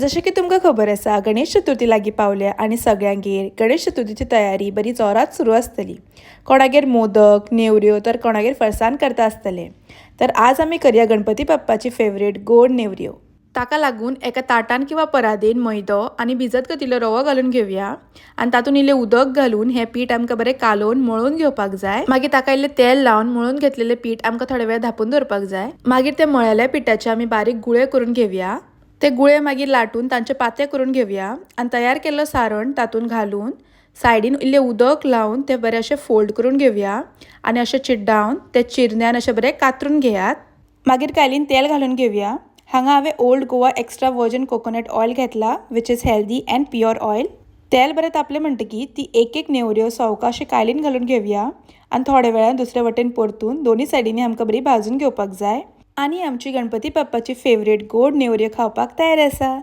जशें की तुमकां खबर आसा, गणेश चतुर्थी लागीं पावल्या आनी सगळ्यांगेर गणेश चतुर्थीची तयारी बरी जोरात सुरू आसतली. कोणागेर मोदक, नेवऱ्यो तर कोणागेर फरसाण करता आसतले. तर आज आमी करया गणपती बाप्पाची फेवरेट गोड नेवऱ्यो. ताका लागून एका ताटान किंवा परादेन मैदो आनी भिजत घातिल्लो रवो घालून घेवया आनी तातूंत इल्लें उदक घालून हें पीठ आमकां बरें कालोवन मळून घेवपाक जाय. मागीर ताका इल्लें तेल लावन मळून घेतलेलें पीठ आमकां थोडे वेळ धांपून दवरपाक जाय. मागीर ते मळलेल्या पिठाचे आमी बारीक गुळे करून घेवया. ते गुळे मागीर लाटून तांचे पाते करून घेवया आनी तयार केल्लो सारण तातूंत घालून सायडीन इल्लें उदक लावन ते बरें अशें फोल्ड करून घेवया आनी अशें चिड्डावन ते चिरन्यान अशें बरें कातरून घेयात. मागीर कायलीन तेल घालून घेवया. हांगा हांवें Old Goa extra virgin coconut oil घेतला, which is healthy and pure oil. तेल बरें तापलें म्हणटकीर ती एक एक नेवऱ्यो सवकाश कायलीन घालून घेवया आनी थोड्या वेळान दुसरे वटेन परतून दोनी सायडींनी आमकां बरी भाजून घेवपाक जाय आनी आमची गणपती बाप्पाची फेवरेट गोड नेवऱ्यो खावपाक तयार आसा.